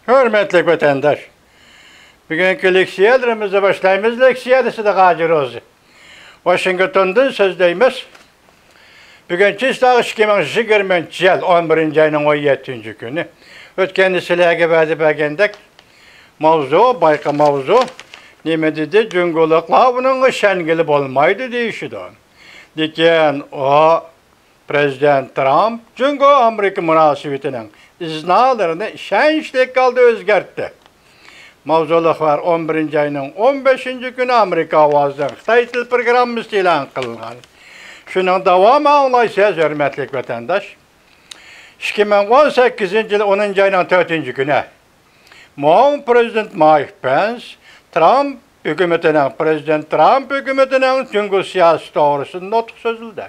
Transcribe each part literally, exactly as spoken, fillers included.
ھۆرمەتلىك ۋەتەنداش، بۈگۈنكى لېكسىيەلىرىمىزنى باشلايمىز. لېكسىيە دېسە ھاجى روزى. ۋاشىنگتوندىن سۆزلەيمىز. بۈگۈن چىسلاغ ئىككى مىڭ يىگىرمىنچى يىل ئون بىرىنچى ئاينىڭ ئون يەتتىنچى كۈنى. ئۆتكەندە سىلەرگە ۋەدە بەرگەندەك، ماۋزۇ، بايقى ماۋزۇ. نېمە دېدى؟ جۇڭگولۇقلار ئۇنىڭغا ئىشەنگىلى بولمايدۇ دېيىشىدۇ. لېكىن ئۇ، پرېزىدېنت ترامپ جۇڭگو ئامېرىكا مۇناسىۋىتىنىڭ ئىزنالىرىنى ئىشەنچلىك ھالدا ئۆزگەرتتى. ماۋزۇلۇق خەۋەر ئون بىرىنچى ئاينىڭ ئون بەشىنچى كۈنى ئامېرىكا ئاۋازىنىڭ خىتاي تىل پروگراممىسىدا ئېلان قىلىنغان. شۇنىڭ داۋامى ئاڭلايسىز، ھۆرمەتلىك ۋەتەنداش. ئىككى مىڭ ئون سەككىزىنچى يىل ئونىنچى ئاينىڭ تۆتىنچى كۈنى مۇئاۋىن پرېزىدېنت مايك پېنس ترامپ ھۆكۈمىتىنىڭ، پرېزىدېنت ترامپ ھۆكۈمىتىنىڭ جۇڭگو سىياسىتى توغرىسىدا نۇتۇق سۆزلىدى.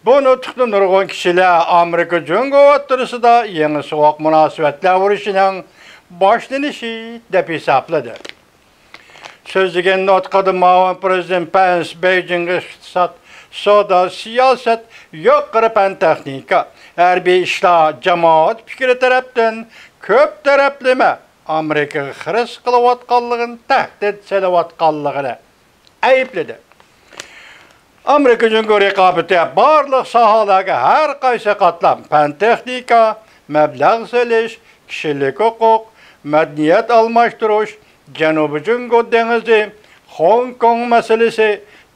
بۇ نۇتۇقنى نۇرغۇن كىشىلەر ئامېرىكا جۇڭگو ئوتتۇرىسىدا يېڭى سوغۇق مۇناسىۋەتلەر ئۇرۇشىنىڭ باشلىنىشى دەپ ھېسابلىدى. سۆزلىگەن نۇتقىدا مۇئاۋىن پرېزىدېنت پېنس بېيجىڭغا ئىقتىساد، سودا، سىياسەت، يۇقىرى پەن تېخنىكا، ھەربىي ئىشلار، جامائەت پىكرى تەرەپتىن كۆپ تەرەپلىمە ئامېرىكىغا خىرىس قىلىۋاتقانلىقىنى، تەھدىت سېلىۋاتقانلىقىنى ئەيىبلىدى. ئامېرىكا جۇڭگو رىقابىتى بارلىق ساھەلەرگە ھەر قايسى قاتلام، پەن تېخنىكا، مەبلەغ سېلىش، كىشىلىك ھوقۇق، مەدەنىيەت ئالماشتۇرۇش، جەنۇبىي جۇڭگو دېڭىزى، خوڭكوڭ مەسىلىسى،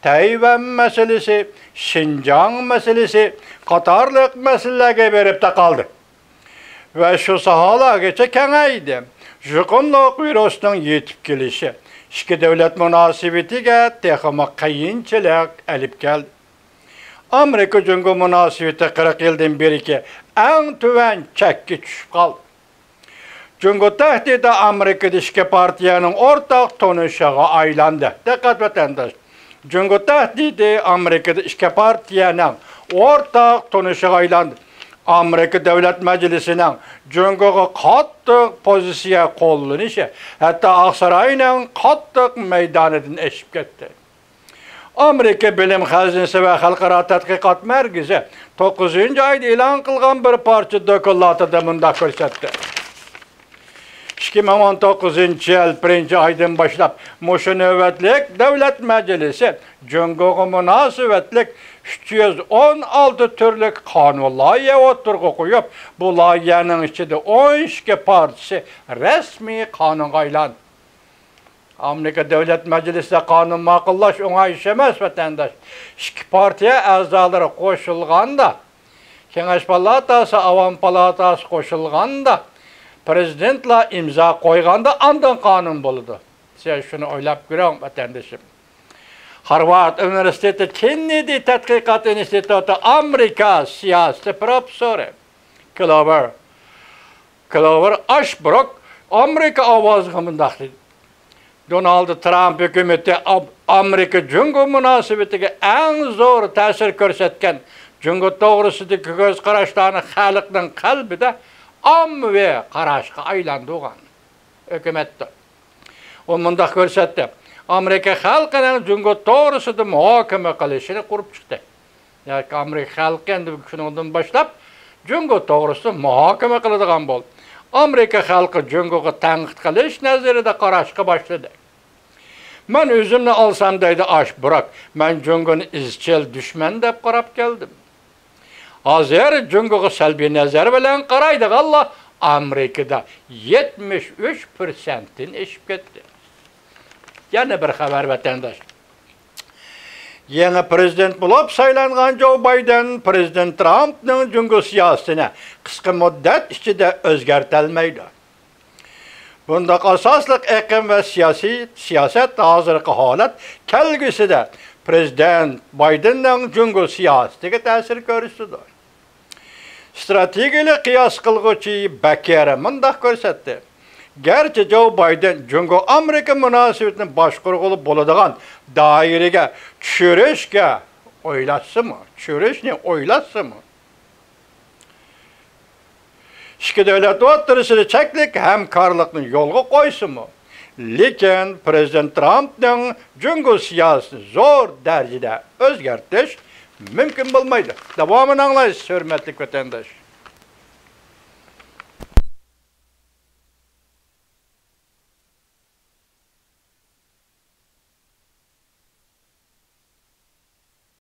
تەيۋەن مەسىلىسى، شىنجاڭ مەسىلىسى قاتارلىق مەسىلىلەرگە بېرىپ تاقالدى. ۋە شۇ ساھەلەرگىچە كېڭەيدى. يۇقۇملۇق ۋىرۇسنىڭ يېتىپ كېلىشى ئىككى دۆلەت مۇناسىۋىتىگە تېخىمۇ قىيىنچىلىق ئېلىپ كەلدى. ئامېرىكا جۇڭگو مۇناسىۋىتى قىرىق يىلدىن بېرىكى ئەڭ تۆۋەن چەككە چۈشۈپ قالدى. جۇڭگو تەھدىتى ئامېرىكىدا ئىككى پارتىيەنىڭ ئورتاق تونۇشىغا ئايلاندى. دىققەت، ۋەتەنداش! جۇڭگو تەھدىتى ئامېرىكىدا ئىككى پارتىيەنىڭ ئورتاق تونۇشىغا ئايلاندى. ئامېرىكا دۆلەت مەجلىسىنىڭ جۇڭگوغا قاتتىق پوزىتسىيە قوللىنىشى ھەتتا ئاقساراينىڭ قاتتىق مەيدانىدىن ئېشىپ كەتتى. ئامېرىكا بىلىم خەزىنىسى ۋە خەلقئارا تەتقىقات مەركىزى توققۇزىنچى ئايدا ئېلان قىلغان بىر پارچە دوكلاتىدا مۇنداق كۆرسەتتى. ئىككى مىڭ ئون توققۇزىنچى يىل بىرىنچى ئايدىن باشلاپ مۇشۇ نۆۋەتلىك دۆلەت مەجلىسى جۇڭگوغا مۇناسىۋەتلىك ئۈچ يۈز ئون ئالتە تۈرلۈك قانۇن لايىھە ئوتتۇرىغا قويۇپ، بۇ لايىھەنىڭ ئىچىدە ئون ئىككى پارچىسى رەسمىي قانۇنغا ئايلاندى. ئامېرىكا دۆلەت مەجلىسىدە قانۇن ماقۇللاش ئوڭاي ئىش ئەمەس، ۋەتەنداش. ئىككى پارتىيە ئەزالىرى قوشۇلغاندا، كېڭەش پالاتاسى، ئاۋام پالاتاسى قوشۇلغاندا، پرېزىدېنتلار ئىمزا قويغاندا ئاندىن قانۇن بولىدۇ. سىز شۇنى ئويلاپ كۆرۈڭ، ۋەتەندىشىم. خارۋارد ئۇنىۋېرسىتېتى كېننېدى تەتقىقات ئىنستىتۇتى ئامېرىكا سىياسىتى پروفېسسورى كلوۋېر، كلوۋېر ئاشبروك ئامېرىكا ئاۋازىغا مۇنداق دېدى: دونالد ترامپ ھۆكۈمىتى ئام-، ئامېرىكا جۇڭگو مۇناسىۋىتىگە ئەڭ زور تەسىر كۆرسەتكەن جۇڭگو توغرىسىدىكى كۆز قاراشلارنى خەلقنىڭ قەلبىدە ئاممىۋى قاراشقا ئايلاندۇرغان ھۆكۈمەتتۇر. ئۇ مۇنداق كۆرسەتتى: ئامېرىكا خەلقىنىڭ جۇڭگو توغرىسىدا مۇھاكىمە قىلىشىنى قۇرۇپ چىقتى. ياكى ئامېرىكا خەلقى ئەمدى شۇنىڭدىن باشلاپ جۇڭگو توغرىسىدا مۇھاكىمە قىلىدىغان بولدى. ئامېرىكا خەلقى جۇڭگوغا تەنقىد قىلىش نەزىرىدە قاراشقا باشلىدى. مەن ئۆزۈمنى ئالسام، دەيدۇ ئاشبروك، مەن جۇڭگونى ئىزچىل دۈشمەن دەپ قاراپ كەلدىم. ھازىر جۇڭگوغا سەلبىي نەزەر بىلەن قارايدىغانلار ئامېرىكىدا يەتمىش ئۈچ پىرسەنتتىن ئېشىپ كەتتى. يەنە بىر خەۋەر، ۋەتەنداش. يېڭى پرېزىدېنت بولۇپ سايلانغان جو بايدېن پرېزىدېنت ترامپنىڭ جۇڭگو سىياسىتىنى قىسقا مۇددەت ئىچىدە ئۆزگەرتەلمەيدۇ. بۇنداق ئاساسلىق ئېقىم ۋە سىياسىي سىياسەت، ھازىرقى ھالەت كەلگۈسىدە پرېزىدېنت بايدېننىڭ جۇڭگو سىياسىتىگە تەسىر كۆرسىتىدۇ. ئىستراتېگىيەلىك قىياس قىلغۇچى بەككېر مۇنداق كۆرسەتتى: گەرچە جو بايدېن جۇڭگو ئامېرىكا مۇناسىۋىتىنى باشقۇرغىلى بولىدىغان دائىرىگە چۈشۈرۈشكە ئويلاشسىمۇ، چۈشۈرۈشنى ئويلاشسىمۇ، ئىككى دۆلەت ئوتتۇرىسىدا چەكلىك ھەمكارلىقنى يولغا قويسىمۇ، لېكىن پرېزىدېنت ترامپنىڭ جۇڭگو سىياسىتىنى زور دەرىجىدە ئۆزگەرتىش مۇمكىن بولمايدۇ. داۋامىنى ئاڭلايسىز، ھۆرمەتلىك ۋەتەنداش.